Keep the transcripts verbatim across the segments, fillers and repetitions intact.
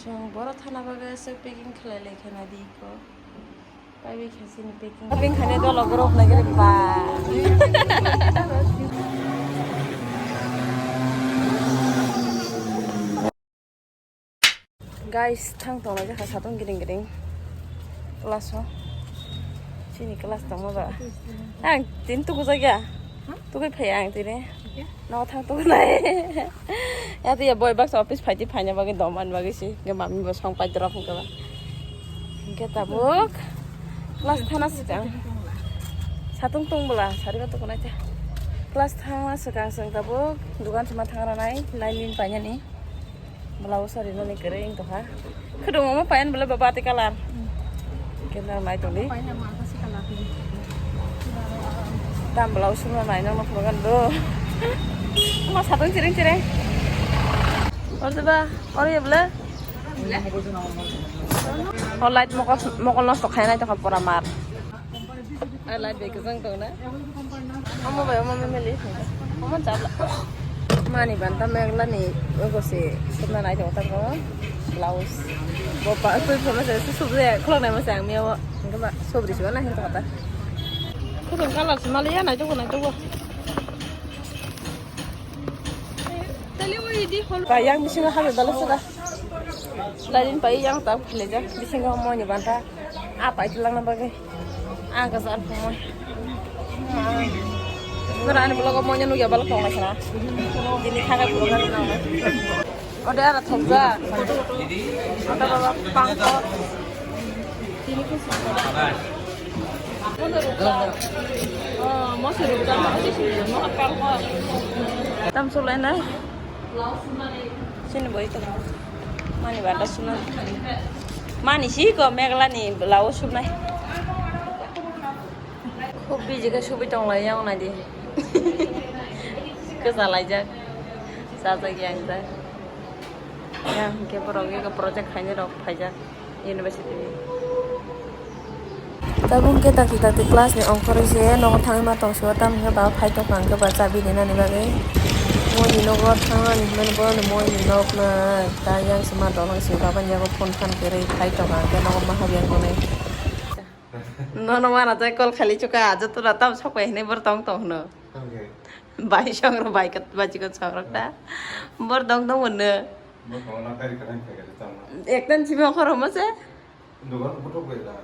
Ang boro thana bagwi aswk packing khlai lai khana di ko. Pai bai kha chini packing. Packing khani dolo group nai gari ba. Guys, thang tong lai jakha satung gring gring. Class o. Chini class tongma ba. Ang tin tuku jagya. Tukui phai ang tini. No thang tuku nai. Ya tu ya boy baksa office phai ti phaina bagwi doman bagwi si. Ge mami bo song pai drop hwnkhe ba. Hwnkhe tabuk class thana swkang. Satung tong bwla sari ba tuku nai te. Class thana swkang swng tabuk dugan sima thang ranai nai lin painani. Blouse ari noni kwrwi wng tongkha. Khudung omo payan bwle baba ati kalar. Kena nai tongdi. Tam blouse no nai nang phuru gan do. Ma satong chiring chiring. Or ba, or ye bwle. O light mokol mokol nosto khainai tongkha pura mar. Ai light bai kwchang tong na. Omo bai omo memeli. Omo chabla. Mani banta megla ni ogo se subna nai tong tango. Blouse. Bo pa tui phama se subje khulok nai ma se ang miya. Hingke ba subri siwa na hinta kata. Khudung kalar se maliya nai tong nai tong. Ka yang bisingo hamya bala saka. Lailin pai yang tak khilejak bisingo moni banta. A pai tilangna bagwi. A gajal phumui. Nara ani vlog o moni nugya balok tong lai khna. Tini khakai vlog ani nang. Ode ara thokjak. Ode baba pangko. Tini kusu. Tam sulai nai. Sini boy to. Mani bata suna. Mani si ko megla ni blouse sunai. Khub busy khe subi tong lai yang nai di. Kwsa laijak. Sajak yang ta. Ya, hingke borok eko project khainai rok phaijak university ni. Tabuk khe dakti dakti class ni ongkhorwi se nogo thangwi ma tong sio, tamo hwnkhe ba phai tongkha hwnkhe ba chabi rinani bagwi. Moi ni nogo thangnani hwnmani bono moi ni nok na ta yang se ma dolong se baba ni yago phone phan kwrwi phai tongkha hwnkhe nogo ma habya tongnai. Nono mana jai call khali chuka joto na tam sok pai hinwi bor tong tong hwno. Bai songrok bai kat bai chikon songrok ta. Bor dong dong hwno. Ektan simi okhor homo se. Dugan butuk bai da.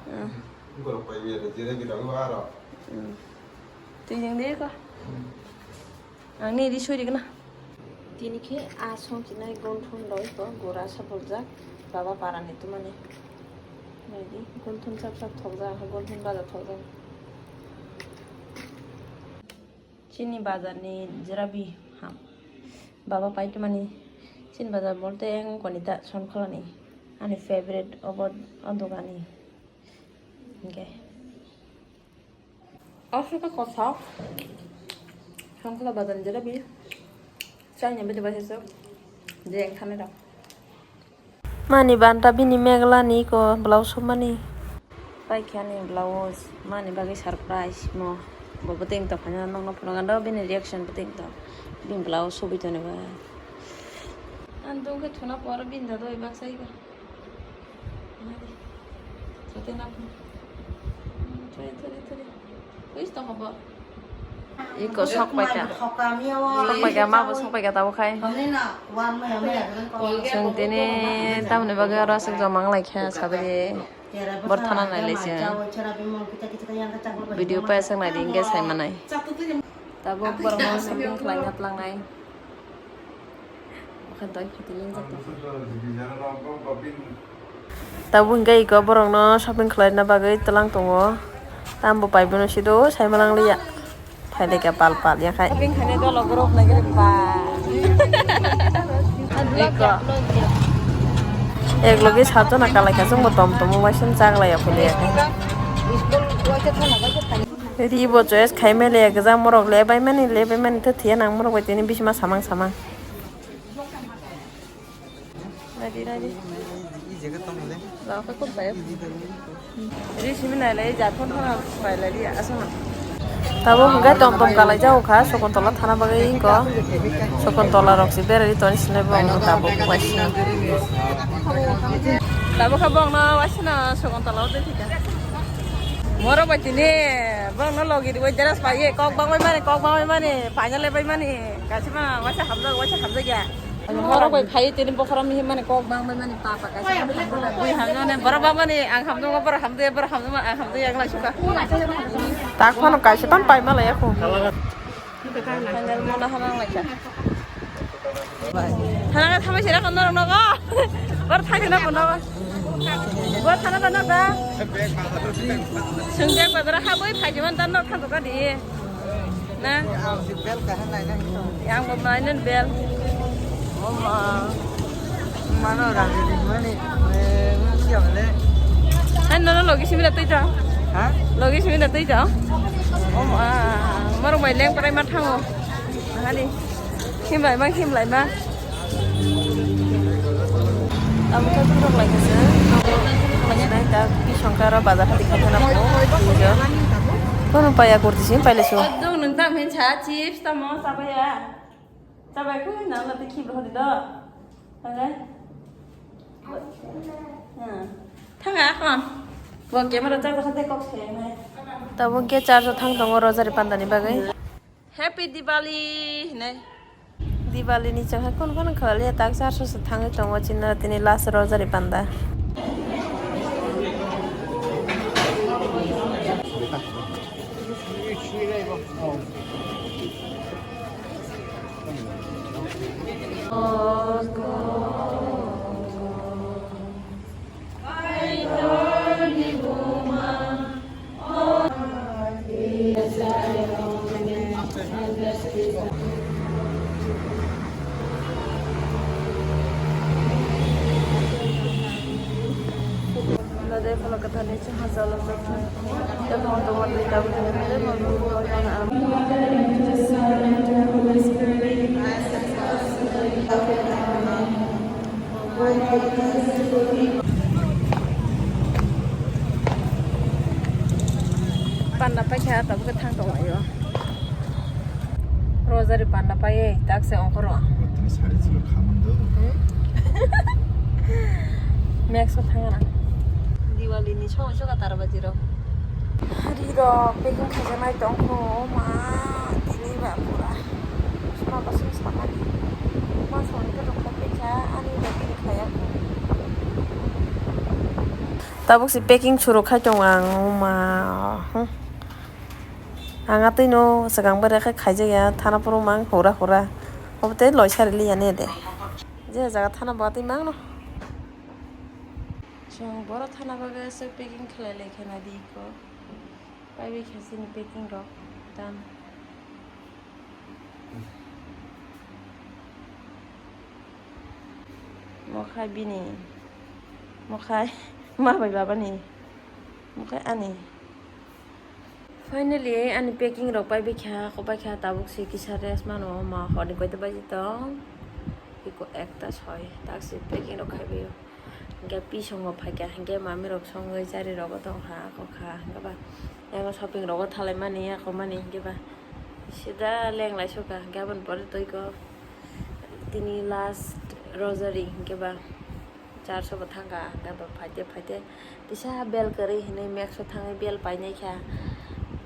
Gorok pai bai da, jere gita aro. Twi jeng de ko. Ang ni ri suri gana. Tini khe a songchinai gonthon roi ko gora sabuljak baba para ni tumani. Naidi gonthon chap chap thokjak, gonthon baja thokjak. Chini bazar ni jerabi ham. Baba pai tumani chini bazar bolte eng koni ta Sonkhola ni. Ani favorite obo o dogan ni. Hingke. Aswk khe kothok. Sonkhola bazar ni jerabi. Chayna bede bai se jeng thani rok. Mani banta bini megla ni ko blouse sumani. Paikha ni blouse mani bagwi surprise mo. Bo bwtwi wngtong khaina nokno phunukgo do bini reaction bwtwi wngtong. Bini blouse subui toni ba. Ang dungkhe thuna por bini da doi baksa iba. Iko sok paikha. Sok paikha, ma bo sok paikha tabo khai. Chwng tini tamni bagwi oro aswk joma wng lai kha sabai. Bor thana nai lai chwng. Video paisang nai di hingke sai manai. Tabuk borok no shopping khlai na tlang nai. Tabuk hingke iko borok no shopping khlai na bagwi tlang tongo. Tambo pai bono sido sai manang liya. Phailika pal pal ya khai. Shopping khainai dolo group nai gari ba. Eko. Ek logi satjona kalai kha, chwngbo tom tomo waisem chaglai ya phuli ya khai. Ri bo choice khai mele ya, gajang morok le bai mani, le bai mani, tho thiya nang morok bai tini bisima samang samang. Nadi, nadi. Ri simi nai lai, ja phone phone bai lai ri, asama. Tabuk hwnkhe tom tom kalai jago kha, Sokontola thana bagwi wngkha. Sokontola rok se berari toni sinai bo wngkha tabuk waisino. Tabuk khe bongno waisino Sokontola o twi thika. Borok bai tini bongno logi riwi dress pai ye kok bangwi mani, kok bangwi mani, paina lebai mani. Kaisa ma waisa hamjak, waisa hamjak ya. Borok bai phai tini bokhorok mihim mani kok bang bai mani papa kaisa bui hamjak mani borok bang mani ang hamjak borok hamjak borok hamjak ang hamjak yang lai suka. Tak phano kaisa tam pai ma lai ya ko. Handle mona hanang lai ka. Hanang thamai sira kon norok nogo. Bor thai na kono. Bor thana da na da. Sung dek ba dara ha bui phai jiman dan nok thang ka di. Na? Bel kaha naina hito. Yang bo naina bel. Oma. Mano rang di mani. Eh, mani siya bale. Hai nono logi simi da tui ta. Ha? Logi simi da tui ta. Oma. Maro mai leng parai ma thango. Hani. Himlai ma, himlai ma. Abo khe borok lai khe se, abo lai khe nai ta, bisong khe aro bazar hati khe thana pho, bujo. Kono paya kurti simi paile su. Dong nung tam hin cha chips tamo chabaya. Chabai khu na la te khibro hodi do. Thanga. Hmm. Thanga kon. Bo camera cha cha te kok se nai. Tabo khe charge thang tongo rosary pandani bagwi. Happy Diwali hinai. Diwali ni chwng hai kono kono khlai liya, tak char sose thangwi tongo, chini tini last rosary panda. Panda paikha tabuk khe thang tonglaio. Rosary panda paiwi tak se ongkhoro. Tini sari chwla khamang do. Hmm? Max o thangna. Diwali ni song song ka tar baji rok. Hari rok packing khaijak nai tong kho ma tini ba pura. Sma ba sum samani. Ma song ke rok kha ani ba pini khaya. Tabuk si packing suru khai tong ang ma. Hmm. Ang atwi no swkang bai rekhe khaijak ya thana phuru mang hura hura. Obo tei loi sari liya ne de. Je jaga thana bo atwi mang no. Chwng boro thana bagwi aswk packing khlai lai khe nai di ko. Pai bai khe chini packing rok dan. Mokhai bini. Mokhai ma bai baba ni. Mokhai ani. Finally, ani packing rok pai bikha, kopai kha, tabuk si kisa rest mano, ma horni koita baji tong, iko ekta soi, tak si packing rok khai bio. Hingke pisongo phaikha, hingke mami rok songwi chari rogo tong kha, ako kha, hingke ba, ego shopping rogo thalai mani, ako mani, hingke ba, sida lenglai sokha, hingke aboni pore twi ko, tini last rosary, hingke ba. Church o bo thangkha, hingke bo phaide phaide kisa bel kwrwi hinwi Max o thangwi bel painai kha,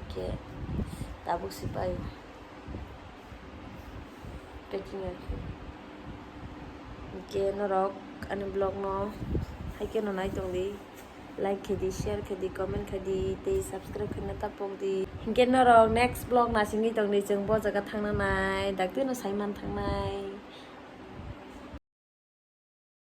hingke tabuk se pai packing ya khe. Hingke norok ani vlog no hai kheno nai tongdi, like khe di, share khe di, comment khe di, tei subscribe khe na ta pok di. Hingke norok next vlog nasingwi tongdi, chwng bo jaga thangna nai, daktino sai man thangnai.